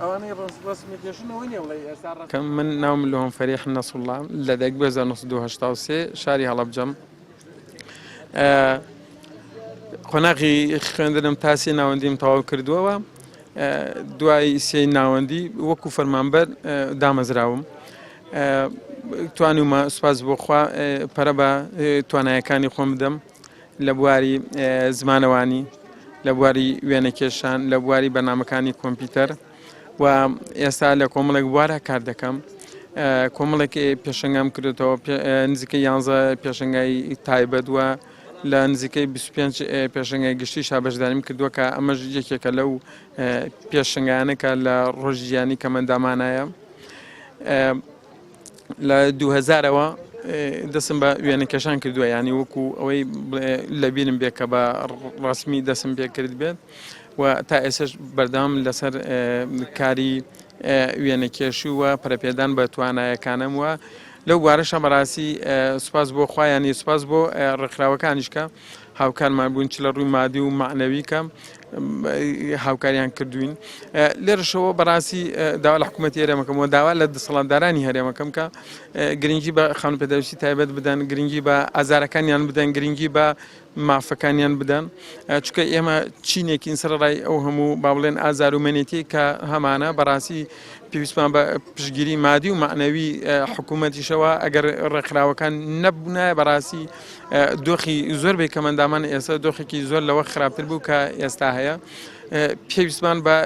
ئەوانەی ڕەسمی کێشن ئەوە نییە بڵێ ئێستا کە من ناوم لۆم فەریح نەسوڵڵا لە دایک بووە 1983 شاری هەڵەبجەم. قۆناغی خوێندنم تا سێ ناوەندیم تەواو کردووەوە دوای سێ ناوەندی وەکو فەرمانبەر دامەزراوم توانیومە سوپاس بۆخوا پەرە بە توانایەکانی خۆم بدەم لە بواری زمانەوانی لە بواری وێنەکێشان لە بواری بەرنمەکانی کۆمپیوتەر و ئێستا لە کۆمەڵێک بوارە کار دەکەم کۆمەڵێک پێشنگام کردێتەوە نزیکە یانزە پێشنگای تایبەت وە لە نزیکەی 25 پێشنگای گشتی شا بەشداریم کردووە کە ئەمەش یەکێکە لەو پێشنگانە کە لە ڕۆژیانی کەمەندامانایە لە دووهەزارەوە دەستم بە وێنەکێشان کردووە ینی وەکو ئەوەی لەبیرم بێ کە بە ڕسمی دەسم پێ کرد بێت و تا ئێسش بەردەوام لەسەر کاری وێنەکێشی و پەرەپێدان بە توانایەکانم و لەو بوارەشە بەڕاستی سوپاس بۆ خوایانی سوپاس بۆ ڕێکخراوەکانیش کە هاوکارمان بوون چ لە ڕووی مادی و مەعنەوی کە هاوکاریان کردوین لێرەشەوە بەڕاستی داوا لە حکوومەتی هەرێمەکەم و داوا لە دەسەڵاتدارانی هەرێمەکەم کە گرنگی بە خانم پێداویستی تایبەت بدەن گرنگی بە ئازارەکانیان بدەن گرنگی بە مافەکانیان بدەن چونکە ئێمە چینێکین سەرڕای ئەو هەموو با بڵێن ئازار و مەنێتی کە هەمانە بەڕاستی پێویستمان بە پشگیری مادی و معنەوی حکوومەتیشەوە ئەگەر ڕێکخراوەکان نەبوونایە بەڕاستی دۆخی زۆر بێ کەمەندامان ئێستا دۆخێکی زۆر لەوە خراپتر بوو کە ئێستا هەیە پێویستمان بە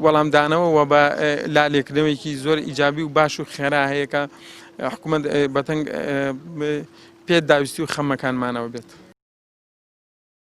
وەڵامدانەوە و بە لالێکردنەوەیکی زۆر ئیجابی و باش و خێرا هەیە کە حکوومەت بەتەنگ پێداویستی و خەمەکانمانەوە بێت.